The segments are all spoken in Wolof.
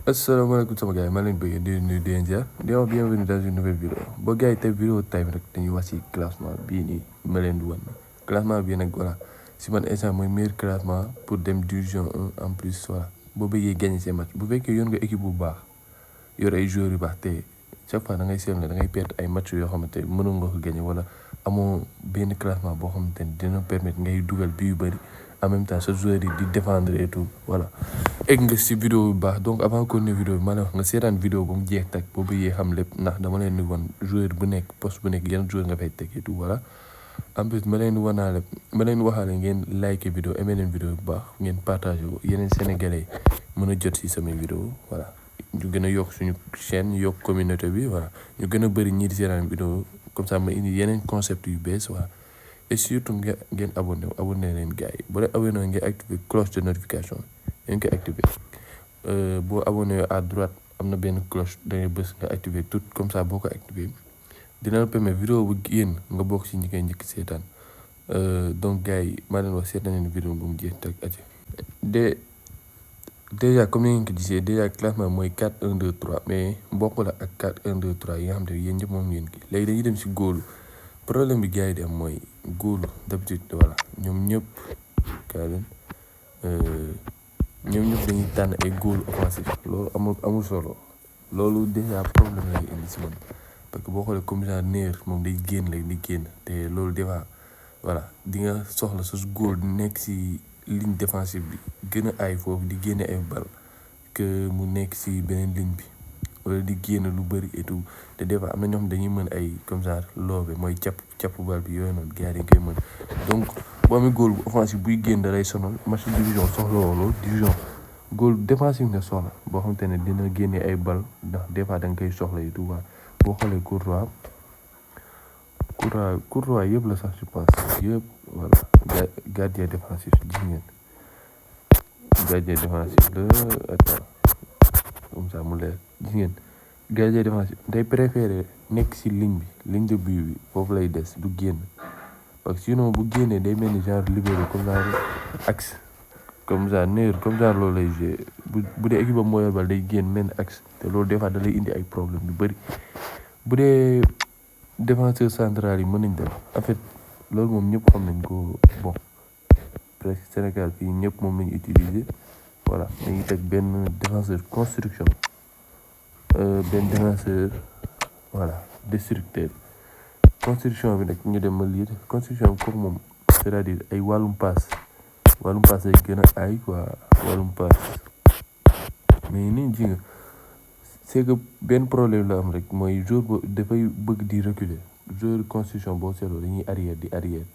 asalaamaaleykum sama gars yi maa leen bëgg di nuyu di leen ziar di wax bienvenue dans une nouvelle vidéo boo gars yi tey vidéo time rek dañuy wax ci classement bii nii ma leen di wan classement bii nag voilà si man instant mooy meilleur classement pour dem division 1 en plus voilà boo bëggee gagné ces match bu fekkee yoon nga équipe bu baax yor ay joueurs yu baax te chaque fois da ngay seetlu ne da ngay perdre ay match yoo xamante ne mënoon nga ko gagné wala amoo benn classement boo xamante ne dina permettre ngay dugal bi yu bëri en même temps sa joueur yi di défendre et tout voilà. egg nga si vidéo bu baax donc avant qu'on ne vidéo bi ma la wax nga seetaan vidéo ba mu jeex tag boo bëggee xam lépp ndax dama leen di wan joueur bu nekk poste bu nekk yan joueur nga fay teg et tout voilà. en plus ma leen waxaale ngeen like vidéo aimé leen vidéo bu baax ngeen partagé ko yeneen sénégalais mën a jot si samay vidéo voilà. ñu gën a yokk suñu chaîne yokk communauté bi voilà ñu gën a bëri ñii di seetaan vidéo comme ça ma indi yeneen concept yu bees voilà. et surtout ngeen abonné leen gars yi bu leen abonné ngeen activer cloche de notification ngeen koy activer boo abonné à droite am na benn cloche da ngay bës nga activer tout comme ça boo ko activer dina la permettre vidéo bu génn nga bokk si ñi koy njëkk seetaan donc gars yi maa leen wax seetaan leen vidéo bu mu jeex tag aja déjà comme ni ngeen ko gisee déjà classement mooy 4 1 2 3 mais bokk la ak 4 1 2 3 yi nga xam te yéen ñëpp moom ngeen ki léegi dañuy dem si góolu problème bi gars yi di am mooy góolu d'habitude voilà ñoom ñëpp kaa leen ñoom ñëpp dañuy tànn ay góolu offensif loolu amul solo loolu déjà problème lay indi si man parce que boo xoolee comme genre Neuer moom day génn lay di génn te loolu des fois voilà di nga soxla sa góol nekk si ligne défensive bi gën a aay foofu di génne ay bal que mu nekk si beneen ligne bi wala di génn lu bëri et tout te des fois am na ñoo xam dañuy mën ay comme genre loobe mooy capp bal bi yooyu noonu gars yi dañ koy mën donc boo amee góol bu offensif buy génn da lay sonal match division soxla woo loolu division góol défensif nga soxla boo xamante ne dina génne ay bal ndax des fois da nga koy soxla et tout waa boo xoolee Courtois yëpp la sax je pense yëpp voilà gardien défensif gis ngeen gardien défensif la attends comme ça mu leer gis ngeen gardien défensif day préféré nekk si ligne de but bi foofu lay des du génn parce que sinon bu génnee day mel ni genre libéré comme genre axe comme genre Neuer comme genre loolu lay joué bu dee équipe am moo yor bal day génn mel ni axe te loolu des fois da lay indi ay problème yu bëri bu dee défenseur central yi mën nañ dem en fait loolu moom ñëpp xam nañ ko bon presque Sénégal fii ñëpp moom lañu utiliser voilà dañuy teg benn défenseur construction benn défenseur voilà destructeur construction bi nag ñu dem ma lire construction bi comme moom c'est-à-dire ay wàllum passe lay gën a aay quoi wàllum passe mais nii ji nga c'est que benn problème la am rek mooy joueur boo dafay bëgg di reculer joueur construction boo seetloo dañuy arrière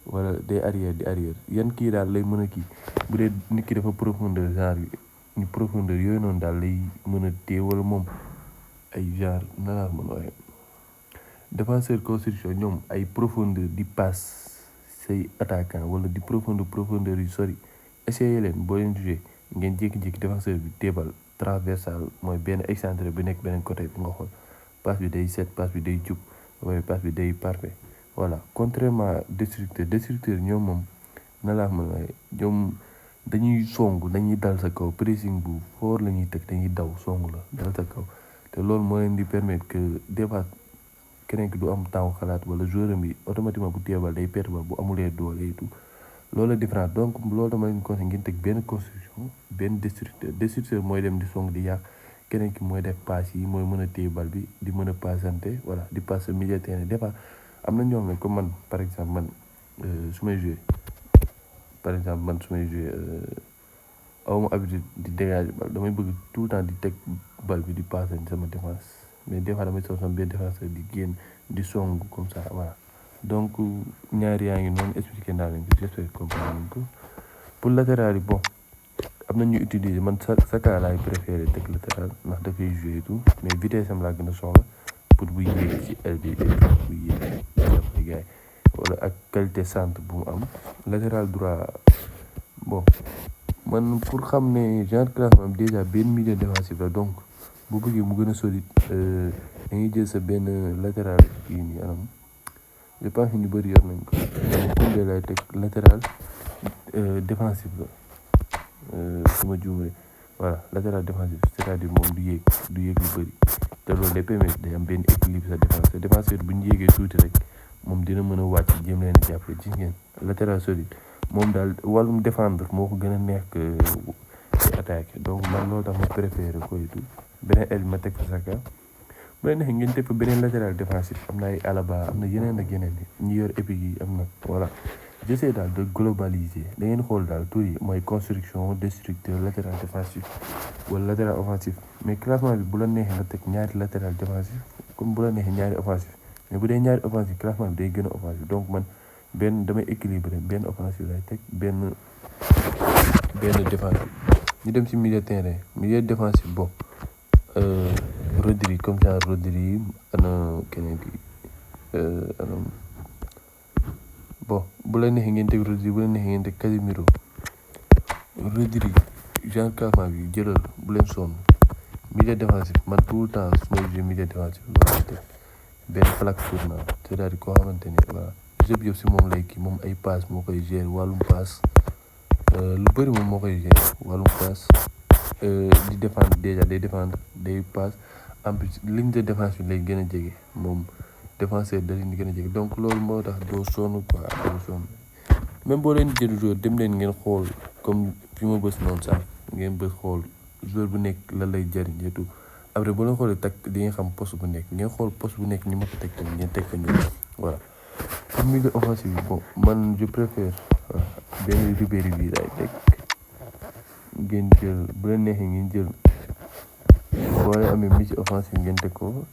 wala day arrière yan kii daal lay mën a kii bu dee nit ki dafa profondeur genre ñu profondeur yooyu noonu daal lay mën a téye wala moom ay genre nanaar mën waaye défenseur construction ñoom ay profondeur di passe say attaquant wala di profondeur yu sori essayé leen boo leen jugé ngeen jékki-jékki défenseur bi teebal transversal mooy benn excentré bi nekk beneen côté bi nga xool passe bi day set passe bi day jub waaye passe bi day parfait voilà contrairement destructeur ñoom moom na laa mën waaye ñoom dañuy dañuy dal sa kaw pressing bu fort la ñuy teg dañuy daw song la dal sa kaw te loolu moo leen di permettre que des fois keneen ki du am temps xalaat wala joueur bi automatiquement bu teebal day perte bal bu amulee doole et tout loolu la différence donc loolu dama leen conseillé ngeen teg benn construction benn destructeur mooy dem di song di yàq keneen ki mooy def passe yi mooy mën a téye bal bi di mën a passante voilà di passe milieu terrain des fois am na ñoom ne comme man par exemple man su may joué awma habitude di dégager bal damay bëgg tout le temps di teg bal bi di passante sama défense mais des fois damay soxla sama benn défenseur di génn di song comme ça voilà donc ñaari yaa ngi noonu expliqué naa leen ko j'espère comprendre nañ ko pour latéral yi bon am na ñu utiliser man Saka laay préféré teg latéral ndax dafay jouer tout mais vitesse am laa gën a soxla pour bu yéeg ci LB bu yéeg gars yi wala ak qualité centre bu mu am latéral droit bon man pour xam ne genre classement déjà benn milieu défensif la donc bu bëggee mu gën a solide dañuy jël sa benn latéral yi nii anam je pense que ñu bëri yor nañ ko Koundé lay teg latéral défensif la suma juumee voilà latéral défensif c'est-à-dire moom du yéeg lu bëri te loolu day permettre day am benn équilibre sa défense te défenseur bu ñu yéegee tuuti rek moom dina mën a wàcc jéem leen a jàppale gis ngeen latéral solide moom daal wàllum défendre moo ko gën a neex que ci attaque donc man loolu tax ma préféré ko et tout beneen aile ma teg fa Saka bu leen neexee ngeen teg fa beneen latéral défensif am na ay Alaba am na yeneen ak yeneen ñi yor épique yi am na voilà j'essaie daal de globaliser da ngeen xool daal tur yi mooy construction destructeur latéral défensif wala latéral offensif mais classement bi bu la neexee nga teg ñaari latéral défensif comme bu la neexee ñaari offensif mais bu dee ñaari offensif classement bi day gën a offensif donc man benn damay équilibré benn offensif lay teg benn défensif ñu dem si milieu terrain milieu défensif bon Rodri comme ça Rodri ana keneen ki ana bon bu la neexee ngeen teg Rodri bu la neexee ngeen teg Casemiro Rodri genre classement bi jëlal bu leen sonn milieu défensif man tout le temps su may joué milieu défensif loolu teg benn flaque tournant c'est-à-dire koo xamante ni voilà yëpp si moom lay kii moom ay passe moo koy gérer wàllum passe lu bëri moom moo koy gérer wàllum passe di défendre déjà day défendre day passe en plus ligne de défense bi lay gën a jege moom défenseur da leen di gën a jege donc loolu moo tax doo sonn quoi doo sonn même boo leen jël joueur dem leen ngeen xool comme fi ma bës noonu sax ngeen bës xool joueur bu nekk lan lay jëriñ et tout après boo leen xoolee takk di nga xam poste bu nekk ngeen xool poste bu nekk ni ma ko teg tamit ngeen teg ko ñu voilà. pour milieu offensif bi bon man je préfère benn Ribéry bi laay teg ngeen jël bu leen neexee ngeen jël boo leen amee milieu offensif ngeen teg ko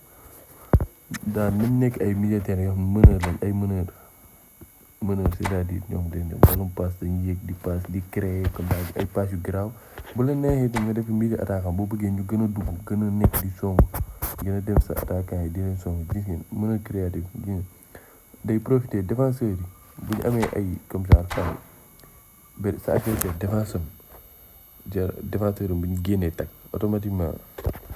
daan nañ nekk ay militaires yoo xam ne meneur lañ ay meneur c'est-à-dire ñoom dañ dem wàllum passe dañuy yéeg di passe di créer comme daal ay passe yu garaaw bu leen neexee itam nga def milieu attaquant boo bëggee ñu gën a dugg gën a nekk di song gën a dem sa attaquant yi di leen song gis ngeen meneur créatif gis ngeen day profiter défenseurs yi bu ñu amee ay comme genre fan benn sa adversaire défenseur bu ñu génnee tag automatiquement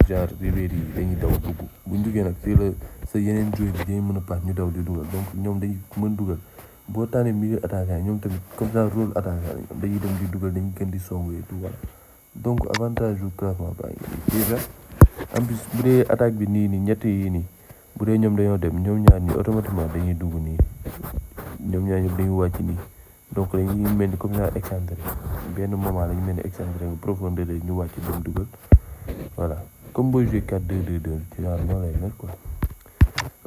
genre Ribéry yi dañuy daw dugg bu ñu duggee nag fii la sa yeneen joueurs yi dañuy mën a pass ñu daw di dugal donc ñoom dañuy mën dugal boo tànnee milieu attaquant ñoom tamit comme ça rôle attaquant dañuy dem di dugal dañuy gën di song et tout voilà donc avantage du classement baa ngi nii déjà en plus bu dee attaque bi nii ñett yi nii bu dee ñoom dañoo dem ñoom ñaar ñi automatiquement dañuy dugg nii ñoom ñaar ñëpp dañuy wàcc nii donc dañuy mel ni comme ça excentré benn moment lañu mel ni excentré nga profondeur ñu wàcc dem dugal voilà comme booy jouer 4-2-2-2 ci genre noonu lay mel quoi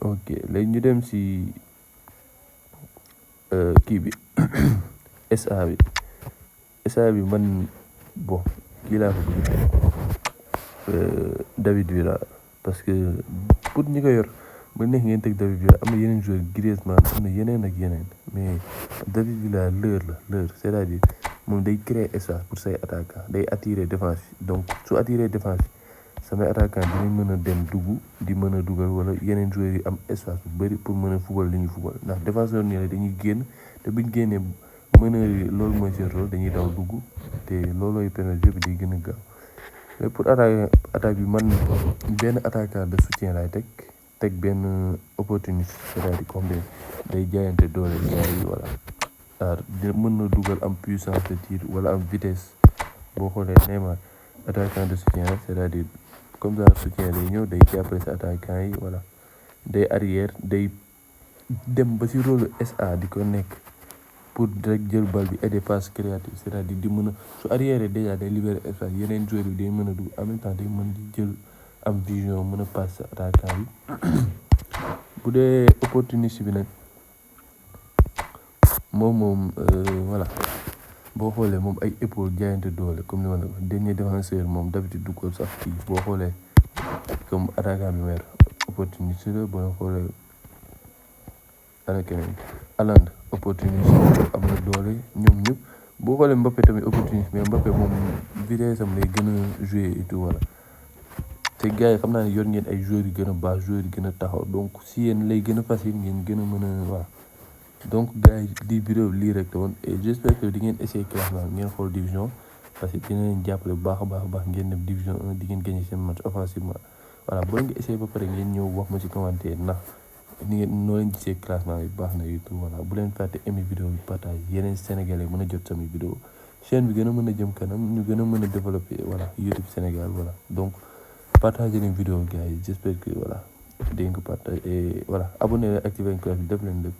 ok léegi ñu dem si kii bi SA bi man bon kii laa ko bëgg David Villa parce que pour ñi ko yor ba neex ngeen teg David Villa am na yeneen joueur Griezmann am na yeneen ak yeneen mais David Villa l'heure c'est-à-dire moom day créer espace pour say attaquant day attirer défense donc su attirer défense samay attaquant dinañ mën a dem dugg di mën a dugal wala yeneen joueurs yi am espace bu bëri pour mën a fubal li ñuy fubal ndax défenseur nii la dañuy génn te buñ génnee meneur yi loolu mooy seen rôle dañuy daw dugg te loolooy permettre jeu bi day gën a gaaw mais pour attaque bi man benn attaquant de soutien laay teg benn opportuniste c'est-à-dire comme day jaayante doole yi voilà mën na dugal am puissance de tir wala am vitesse boo xoolee Neymar attaquant de soutien c'est-à-dire comme ça soutien day ñëw day jàppale sa attaquant yi voilà day arrière day dem ba si rôle SA di ko nekk pour rek jël bal bi et des passes créatives c'est-à-dire di mën a su arrière déjà day libérer espace yeneen joueurs yi day mën a dugg en même temps day mën di jël am vision mën a passe sa attaquant bi bu dee opportuniste bi nag moom voilà boo xoolee moom ay épaule jaayante doole comme li ma la wax dernier défenseur moom d'habitude du ko sax kii boo xoolee comme attaquant bi mer opportuniste la boo xoolee ana keneen Haaland opportuniste am na doole ñoom ñëpp boo xoolee Mbappé tamit opportuniste mais Mbappé moom vitesse am lay gën a jouer et tout voilà te gars yi xam naa ne yor ngeen ay joueurs yu gën a baax joueurs yu gën a taxaw donc si yéen lay gën a facile ngeen gën a mën a voilà donc gars yi di vidéo lii rek la woon et j'espère que di ngeen essayer classement ngeen xool division parce que dina leen jàppale bu baax a baax ngeen dem division 1 di ngeen gagné seen match offensivement voilà boo nga essayé ba pare ngeen ñëw wax ma ci commentaire ndax ni ngeen noo leen gisee classement bi baax na et tout voilà bu leen fàtte aimer vidéo bi partage yeneen sénégalais mën a jot samay vidéo chaîne bi gën a mën a jëm kanam ñu gën a mën a développer voilà YouTube Sénégal voilà donc partager leen vidéo gars yi j'espère que voilà dégg nga partage et voilà abonné activer cloche bi def leen lépp